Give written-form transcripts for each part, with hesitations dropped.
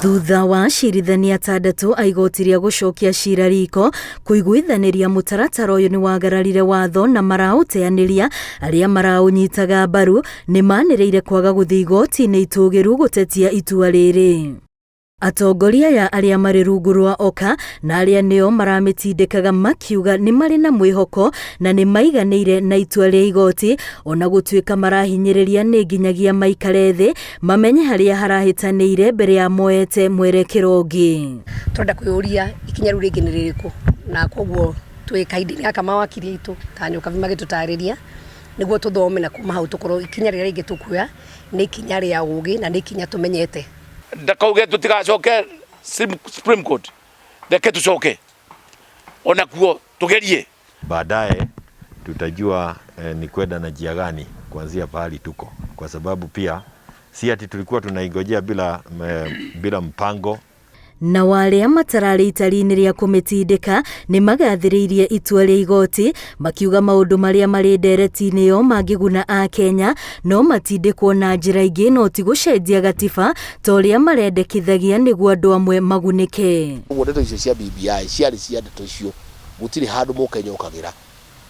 Thutha wa acirithania atandatũ a igoti rĩa gũcokia cira riko kũiguithanĩria mũtaratara ũyũ nĩ wagararire watho na maraũteanĩria, arĩa maraũnyitaga mbaru nĩ manĩrĩire kwaga gũthiĩ igoti-inĩ itũgĩru gũtetia itua rĩrĩ. Atongoria aya arĩa marĩ rungu rwa Oka na arĩa nĩo maramĩtindĩkaga makiuga nĩ marĩ na mwĩhoko na nĩ maiganĩire na itua rĩa igoti ona gũtuĩka marahinyĩrĩria nĩ nginyagia maikare thĩ mamenye harĩa harahĩtanĩire mbere ya moete mwerekero ũngĩ. Tũrenda kwĩyũria ikinya rĩu rĩngĩ nĩ rĩrĩkũ, na koguo twĩ kahinda-inĩ gaka mawakiri aitũ ta Nyokabi magĩtũtarĩria nĩguo tũthome na kuma hau tũkorwo ikinya rĩrĩa rĩngĩ tũkuoya nĩ ikinya rĩa ũgĩ na nĩ ikinya tũmenyete. Ndakauge tutigacoke Supreme Court, reke tucoke onakuo tugerie. Baadaye tutajua ni kwenda na njia gani kuanzia pahali tuko, kwa sababu pia si ati tulikuwa tunaingojea bila mpango. Na arĩa matararĩ itari-inĩ rĩa kũmĩtindĩka nĩ magathĩrĩirie itua rĩa igoti makiuga maũndũ marĩa marĩ ndereti-inĩ ĩyo mangĩguna Akenya no matindĩkwo na njĩra ingĩ no ti gũcenjia gatiba ta ũrĩa marendekithagia nĩguo andũ amwe magunĩke. Ũguo ndeto icio cia BBI ciarĩ cia ndeto icio, gũtirĩ handũ Mũkenya okagĩra.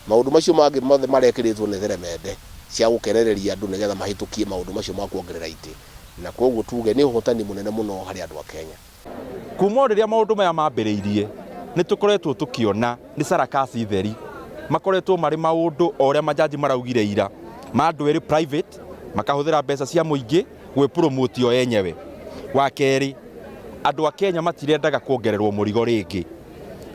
Maũndũ macio mangĩ mothe marekĩrĩtwo nĩ theremende cia gũkenereria andũ nĩgetha mahĩtũkie maũndũ macio ma kuongerera itĩ, na kwoguo tuge nĩ ũhotani mũnene mũno harĩ andũ a Kenya. Kuma o rĩrĩa maũndũ maya mambĩrĩirie, nĩ tũkoretwo tũkĩona nĩ sarakasi theri. Makoretwo marĩ maũndũ o ũrĩa majaji maraugire ira, ma andũ erĩ private, makahũthĩra mbeca cia mũingĩ gwĩ promote o enyewe. Wa kerĩ, andũ a Kenya matirendaga kuongererwo mũrigo rĩngĩ.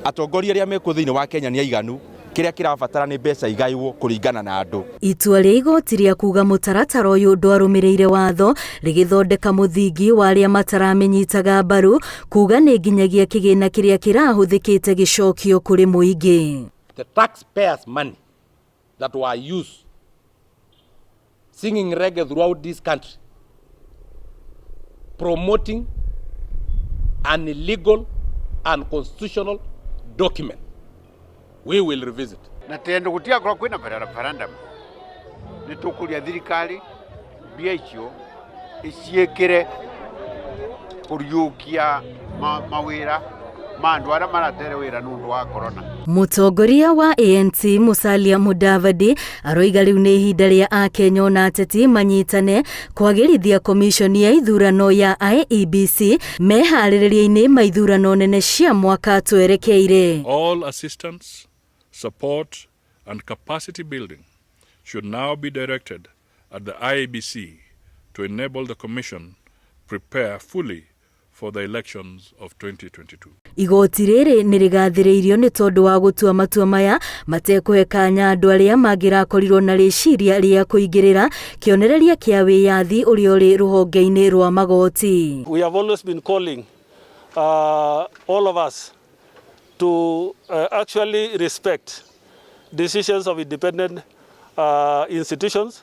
Atongoria arĩa mekuo thĩinĩ wa Kenya nĩ aiganu, kĩrĩa kĩrabatara nĩ mbeca igaywo kũringana na andũ. Itua rĩa igoti rĩa kuga mũtaratara ũyũ ndwarũmĩrĩire watho rĩgĩthondeka mũthingi wa arĩa mataramĩnyitaga mbaru kuga nĩ nginyagia kĩgĩna kĩrĩa kĩrahũthĩkĩte gĩcokio kũrĩ mũingĩ. The taxpayers' money that were used singing reggae throughout this country, promoting an illegal, unconstitutional document. We will revisit. Na tendo gutigakorwo kwina referendum ni tukuria thirikari mbia icio iciikire kuriukia mawira ma andu aria maratere wira nundu wa corona. Mũtongoria wa ANC Musalia Mudavadi aroiga rĩu nĩ ihinda rĩa Akenya ona ateti manyitane kwagĩrithia komishoni ya ithurano ya IEBC meharĩrĩria-inĩ ma ithurano nene cia mwaka twerekeire. All assistance, support and capacity building should now be directed at the IEBC to enable the Commission prepare fully for the elections of 2022. Igoti rĩrĩ nĩ rĩgathĩrĩirio nĩ tondũ wa gũtua matua maya matekũhe kanya andũ arĩa mangĩrakorirwo na rĩciria rĩa kũingĩrĩra kĩonereria kĩa wĩyathi ũrĩa ũrĩ rũhonge-inĩ rwa magoti. We have always been calling all of us to actually respect decisions of independent institutions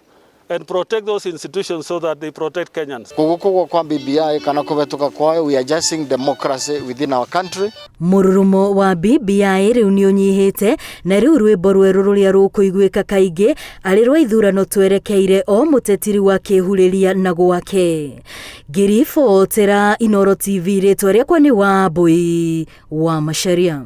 and protect those institutions so that they protect Kenyans. Kugukugwa kwa BBI kana kuvetuka kwayo, we are just seeing democracy within our country. Mũrurumo wa BBI rĩu nĩ ũnyihĩte na rĩu rwĩmbo rwerũ rũrĩa rũkũiguĩka kaingĩ arĩ rwa ithurano twerekeire o mũteti rĩu akĩhurĩria na gwake. Ngĩribotera Inooro TV, rĩtwa rĩakwa nĩ Wambui wa Macharia.